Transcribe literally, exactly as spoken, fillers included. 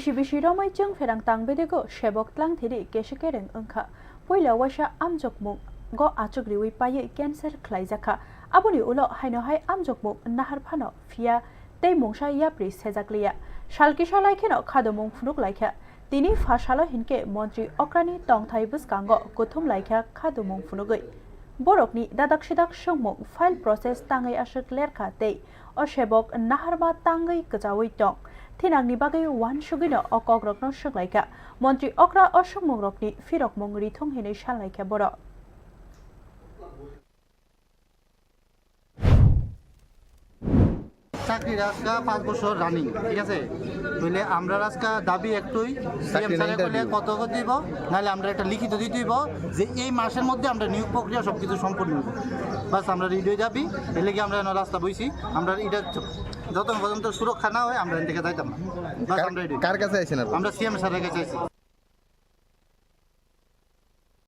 Bisi bisi romwi chwng pherang tang bedego sebok tlangthiri kesa kereng wngkha. Puila waisa amjokmungo achuk riwi paiwi cancel khlaijakha. Aboni ulo haino hai amjokmung nahar phano phiya tei mungsa yapri sejakliya. Sal kisa lai kheno khadomung phunuk laikha. Tini pha salo hinkhe montri okrani tongthai bwskango kuthum laikha khadomung phunugwi. Borokni dadak sidak swngmung file process tangwi aswk lerkha tei o sebok naharma tangwi kwchawi tong. Thinangni bagwi uansugwino o kokrokno swnglaikha. Montri okra o swngmungrokni phirokmung rithung hinwi sanlaikha borok. চাকরির আজকে পাঁচ বছর রানিং, ঠিক আছে? তাহলে আমরা আজকে দাবি একটাই, সিএম চাকরি স্যারে নেই কইলে দাবি। কত করে দিব, নাহলে আমরা একটা লিখিত দিতে দিব যে এই মাসের মধ্যে আমরা নিয়োগ প্রক্রিয়া সব কিছু সম্পূর্ণ হবে। বাস, আমরা রেডি হয়ে যাবি, এর লাগি আমরা এখন রাস্তা বইছি। আমরা এটা যত পর্যন্ত সুরক্ষা না হয়, আমরা এখান থেকে যাইতাম না। বাস, কার, আমরা রেডি। কার কাছে আইছেন আপনি? আমরা সিএম স্যারের কাছে আইছি।